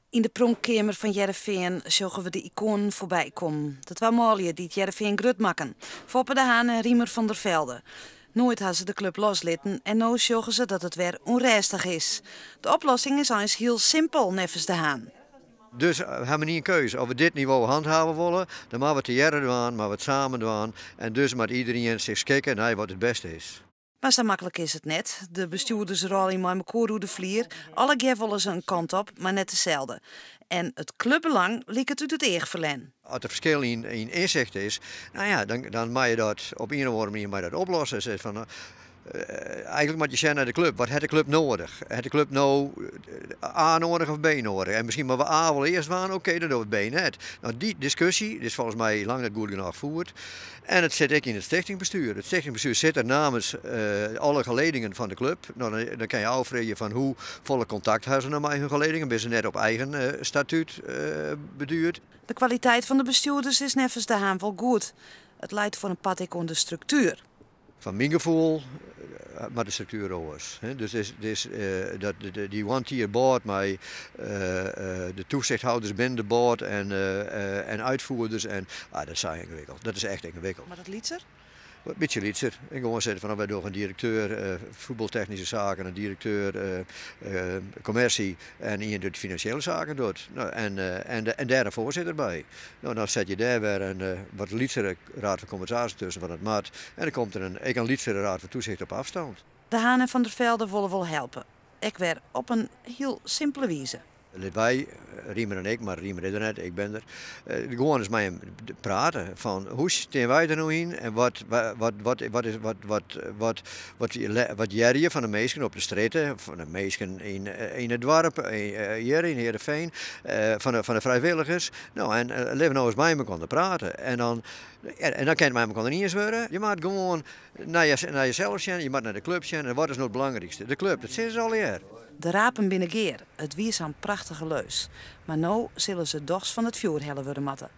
Yn de pronkkeamer fan Hearrenfean sjogge we de ikoanen foarby kommen. De twa manlju dy't Hearrenfean grut makken. Foppe de Haan en Riemer van der Velde. Noait ha se de klup loslitten en no sjogge se dat it wer ûnrêstich is. De oplossing is eins hiel simpel neffens De Haan. Dus ha we ien keuze. Of we dit nivo handhave wolle, dan moatte we tegearre dwaan, moatte we it samen dwaan. En dus moat iderien sich skikke nei wat it bêste is. Mar sa maklik is it net. De bestjoerders rôlje mei mekoar oer de flier. Allegear wolle se in kant op, mar net deselde. En it klupbelang liket út it each ferlern. As der ferskil yn ynsicht is, no ja, dan moatte je dat op ien of oare manier moatte je dat oplosse. Sis fan, Eigentlik moatte je sjen nei de klup. Wat hat de klup noadich? Hat de klup no A noadich of B noadich? En miskien moatte we A wol earst dwaan, oké, dan dogge we B net. No, dy diskusje is folgens my lang net goed genôch fierd. En it sit ek yn it stichtingbestuur. It stichtingbestuur sit der namens alle geledingen fan de klup. No, dan kinne je ôffreegje fan hoe folle kontakt ha se no mei hun geledingen? Binne se net op eigen statút beduerd? De kwaliteit fan de bestjoerders is neffens De Haan wol goed. It leit foar in part ek oan de struktuer. Fan myn gefoel moat de struktuer oars. Dus is dat dy one-tier board mei de toezichthouders binnen de board en uitvoerders en ah, dat is sa yngewikkeld. Dat is echt yngewikkeld. Moat it lytser? In bytsje lytser. En gewoan sizze fan wy dogge in direkteur fuotbaltechnyske saken, in direkteur kommersy en ien dy't finansjele saken docht. No, en dêr in foarsitter by. No, dan set je dêr wer in wat lytsere raad fan kommissarissen tusken fan it moat. En dan komt der ek in lytsere raad fan toezicht op afstand. De Haan en Van der Velde wolle wol helpe. Ek wer op in hiel simpele wize. Lit wy, Riemer en ik, mar Riemer is der net, ik bin der, gewoan ris mei him prate fan hoe stean wy der no yn en wat, wat, wat, wat, is, wat, wat, wat, wat, wat hearre je fan de minsken op de strjitte, fan de minsken yn it doarp, hjir yn Heerenveen, fan de frijwilligers. No, en lit we no ris mei mekoar prate. En dan, en dan kin it mei mekoar iens wurde. Je moatte gewoan nei jesels sjen, je moatte nei de klup sjen. En wat is no it belangrykste? De klup, dat sizze se allegear. De rapen binne gear. It wie sa'n prachtige leus. Mar no sille se dochs fan it fjoer helle wurde moatte.